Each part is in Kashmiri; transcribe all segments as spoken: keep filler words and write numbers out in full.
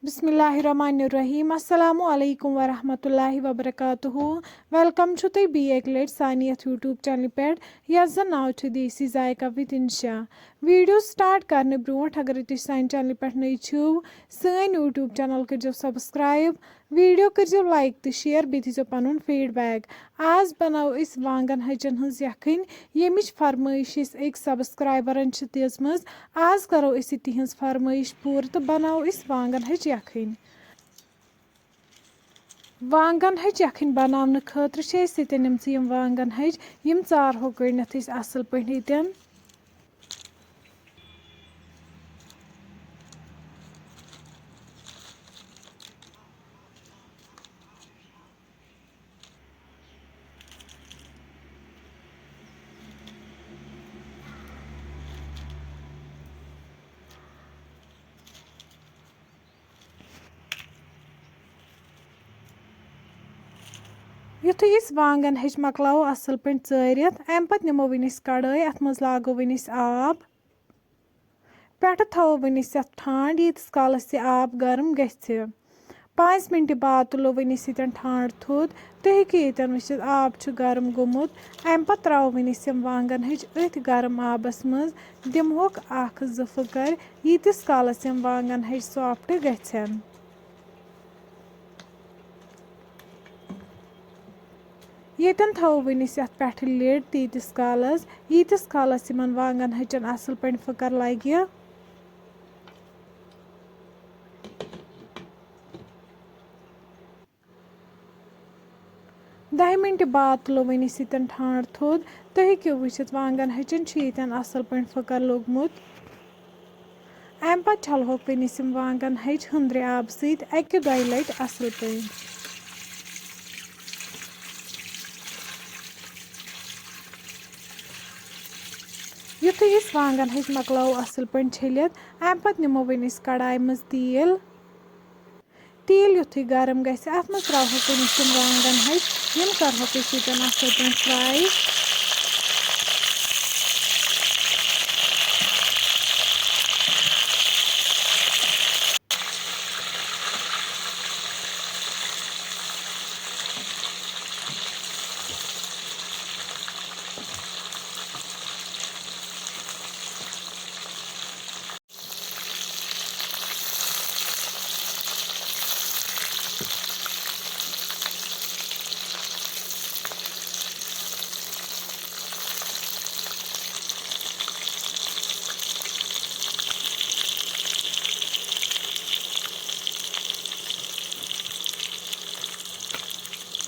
بسم اللہ الرحمن الرحیم۔ السلام علیکم ورحمۃ اللہ وبرکاتہ۔ ویلکم چھُ تُہۍ بیٚیہِ اَکہِ لَٹہِ سانہِ یَتھ YouTube چینلہِ پٮ۪ٹھ، یَتھ زَن ناو چھُ دیسی ذائقہ with انشا۔ ویڈیو سٹارٹ کرنہٕ برونٛٹھ، اگر تُہۍ سانہِ چینلہِ پٮ۪ٹھ نٔوۍ چھِو، سٲنۍ YouTube چینل کٔرزیٚو سبسکرائب، ویڈیو کٔرزیٚو لائک تہٕ شیئر، بیٚیہِ دیٖزیٚو پنُن فیڈ بیک۔ آز بناوو أسۍ وانگن ہَچَن ہٕنٛز یَکھٕنۍ، ییٚمِچ فرمٲیش اَسہِ أکۍ سبسکرائبرن چھِ دِژمٕژ۔ آز کرو أسۍ یہِ تِہنٛز فرمٲیش پوٗرٕ تہٕ بناوو أسۍ وانگن ہَچہِ یَکھٕنۍ۔ وانگن ہَچہِ یَکھٕنۍ بناونہٕ خٲطرٕ چھِ أسۍ ییٚتٮ۪ن یِم ژٕ یِم وانگن ہَچہِ، یِم ژارہوکھ گۄڈٕنیتھ أسۍ اَصٕل پٲٹھۍ ییٚتٮ۪ن۔ یُتھُے أسۍ وانگن ہَچہِ مۄکلاوو اَصٕل پٲٹھۍ ژٲرِتھ، اَمہِ پَتہٕ نِمو وۄنۍ أسۍ کَڑٲے، اَتھ منٛز لاگو وۄنۍ أسۍ آب۔ پٮ۪ٹھٕ تھاوو وۄنۍ أسۍ یَتھ ٹھانٛڈ، ییٖتِس کالَس یہِ آب گرم گژھِ۔ پانٛژِ مِنٹہِ بعد تُلو وۄنۍ أسۍ ییٚتٮ۪ن ٹھانٛڈ تھوٚد۔ تُہۍ ہیٚکِو ییٚتٮ۪ن وٕچھِتھ، آب چھُ گرم گوٚمُت۔ اَمہِ پَتہٕ ترٛاوو وۄنۍ أسۍ یِم وانگن ہَچہِ أتھۍ گرم آبَس منٛز، دِمہوکھ اَکھ زٕ پھٕکَر، ییٖتِس کالَس یِم وانگن ہَچہِ soft گژھن۔ ییٚتٮ۪ن تھاوو وۄنۍ أسۍ یَتھ پٮ۪ٹھٕ lid تیٖتِس کالَس، ییٖتِس کالَس یِمَن وانگن ہَچَن اَصٕل پٲٹھۍ پھٕکَر لَگہِ۔ دَہہِ مِنٹہِ بعد تُلو وۄنۍ أسۍ ییٚتٮ۪ن ٹھانٛڈ تھوٚد۔ تُہۍ ہیٚکِو وٕچھِتھ، وانگن ہَچَن چھُ ییٚتٮ۪ن اَصٕل پٲٹھۍ پھٕکَر لوٚگمُت۔ اَمہِ پَتہٕ چھَلہوکھ وۄنۍ أسۍ یِم وانگن ہَچہِ ہُنٛدرِ آبہٕ سۭتۍ اَکہِ دۄیہِ لَٹہِ اَصٕل پٲٹھۍ۔ یُتھُے أسۍ وانگن ہَچہِ مۄکلاوو اَصٕل پٲٹھۍ چھٔلِتھ، اَمہِ پَتہٕ نِمو وۄنۍ أسۍ کڑایہِ منٛز تیٖل۔ تیٖل یُتھُے گرم گژھِ، اَتھ منٛز ترٛاوہوکھ وۄنۍ أسۍ یِم وانگن ہَچہِ، یِم کرہوکھ أسۍ ییٚتٮ۪ن اَصٕل پٲٹھۍ fry۔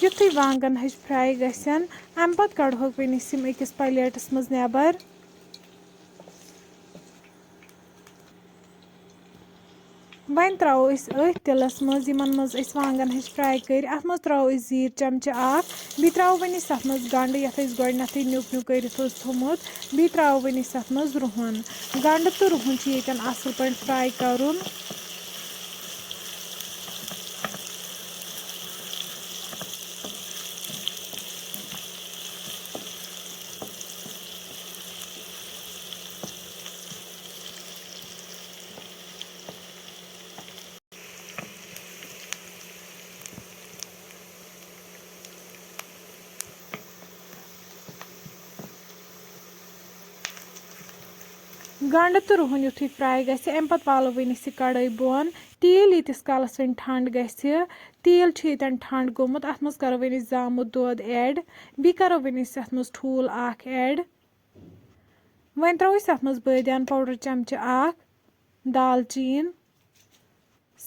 یُتھُے وانگن ہَچہِ fry گژھن، اَمہِ پَتہٕ کَڑہوکھ وۄنۍ أسۍ یِم أکِس پلیٹَس منٛز نٮ۪بر۔ وۄنۍ ترٛاوو أسۍ أتھۍ تِلَس منٛز، یِمَن منٛز أسۍ وانٛگَن ہَچہِ fry کٔرۍ، اَتھ منٛز ترٛاوو أسۍ زیٖر چمچہٕ اَکھ، بیٚیہِ ترٛاوو وۄنۍ أسۍ اَتھ منٛز گَنٛڈٕ، یَتھ أسۍ گۄڈٕنٮ۪تھٕے نیُک نیُک کٔرِتھ اوس تھوٚمُت، بیٚیہِ ترٛاوو وۄنۍ أسۍ اَتھ منٛز رُہَن۔ گَنٛڈٕ تہٕ رُہَن چھُ ییٚتٮ۪ن اَصٕل پٲٹھۍ fry کَرُن۔ گنٛڈٕ تہٕ رُہُن یُتھُے fry گژھِ، اَمہِ پتہٕ والو وۄنۍ أسۍ یہِ کڑٲے بۄن۔ تیٖل ییٖتِس کالس وۄنۍ ٹھنٛڈ گژھِ، تیٖل چھُ ییٚتٮ۪ن ٹھنٛڈ گوٚمُت، اَتھ منٛز کرو وۄنۍ أسۍ زامُت دۄد add، بیٚیہِ کرو وۄنۍ أسۍ اَتھ منٛز ٹھوٗل اکھ add۔ وۄنۍ ترٛاوو أسۍ اَتھ منٛز بٲدیان powder چمچہٕ اکھ، دالچیٖن،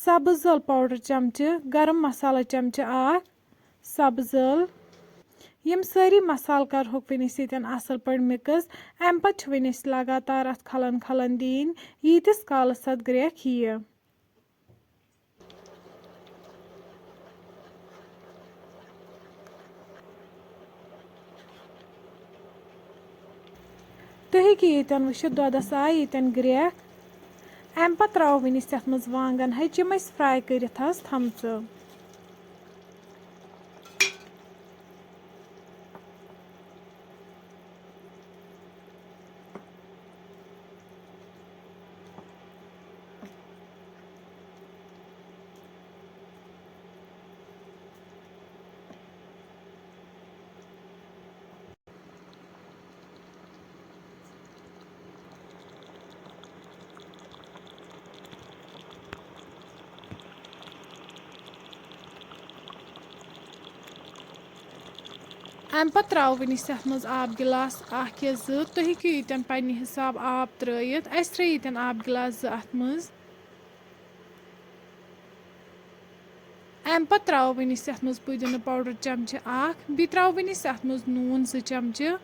سبٕز ٲل powder چمچہٕ، گرم مسالہ چمچہٕ اکھ، سبٕز ٲل۔ یِم سٲری مسالہٕ کرہوکھ وۄنۍ أسۍ ییٚتٮ۪ن اَصٕل پٲٹھۍ mix۔ اَمہِ پتہٕ چھِ وۄنۍ أسۍ لگاتار اَتھ کھلن کھلن دِنۍ، ییٖتِس کالس اَتھ گرٛٮ۪کھ یِیہِ۔ تُہۍ ہیٚکِو ییٚتٮ۪ن وٕچھِتھ، دۄدَس آے ییٚتٮ۪ن گرٛٮ۪کھ۔ اَمہِ پَتہٕ ترٛاوو وۄنۍ أسۍ یَتھ منٛز وانٛگَن ہَچہِ، یِم أسۍ fry کٔرِتھ آسہٕ تھَمژٕ۔ اَمہِ پَتہٕ ترٛاوو وۄنۍ أسۍ یَتھ منٛز آب گِلاس اَکھ یا زٕ۔ تُہۍ ہیٚکِو ییٚتٮ۪ن پنٛنہِ حِساب آب ترٛٲیِتھ۔ اَسہِ ترٛٲے ییٚتٮ۪ن آب گِلاس زٕ اَتھ منٛز۔ اَمہِ پَتہٕ ترٛاوو وۄنۍ أسۍ یَتھ منٛز پُدیٖنہٕ پاوڈَر چَمچہٕ اَکھ، بیٚیہِ ترٛاوو وۄنۍ أسۍ یَتھ منٛز نوٗن زٕ چَمچہٕ۔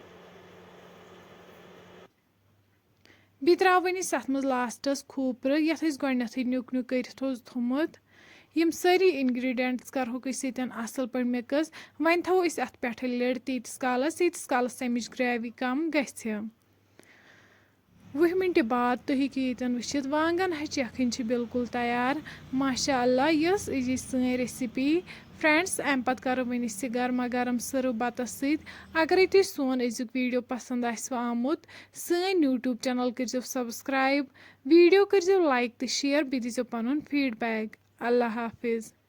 بیٚیہِ ترٛاوو وۄنۍ أسۍ اَتھ منٛز لاسٹَس کھوٗپرٕ، یَتھ أسۍ گۄڈٕنٮ۪تھٕے نیُک نیُک کٔرِتھ اوس تھوٚمُت۔ یِم سٲری ingredients کَرہوکھ أسۍ ییٚتٮ۪ن اَصٕل پٲٹھۍ mix۔ وۄنۍ تھاوو أسۍ اَتھ پٮ۪ٹھٕ lid تیٖتِس کالَس، ییٖتِس کالَس اَمِچ gravy کَم گژھِ۔ وُہہِ مِنٹہِ بعد تُہۍ ہیٚکِو ییٚتٮ۪ن وٕچھِتھ، وانٛگَن ہَچہِ یَکھٕنۍ چھِ بالکل تیار۔ ماشاء اللہ، یۄس یہِ سٲنۍ recipe۔ Friends، اَمہِ پَتہٕ کَرو وۄنۍ أسۍ یہِ گرما گرم serve بَتَس سۭتۍ۔ اگرے تُہۍ سون أزیُک video پَسنٛد آسِوٕ آمُت، سٲنۍ YouTube channel کٔرۍزیو subscribe، video کٔرۍزیو like تہٕ share، بیٚیہِ دیٖزیو پَنُن feedback۔ اللہ حافظ۔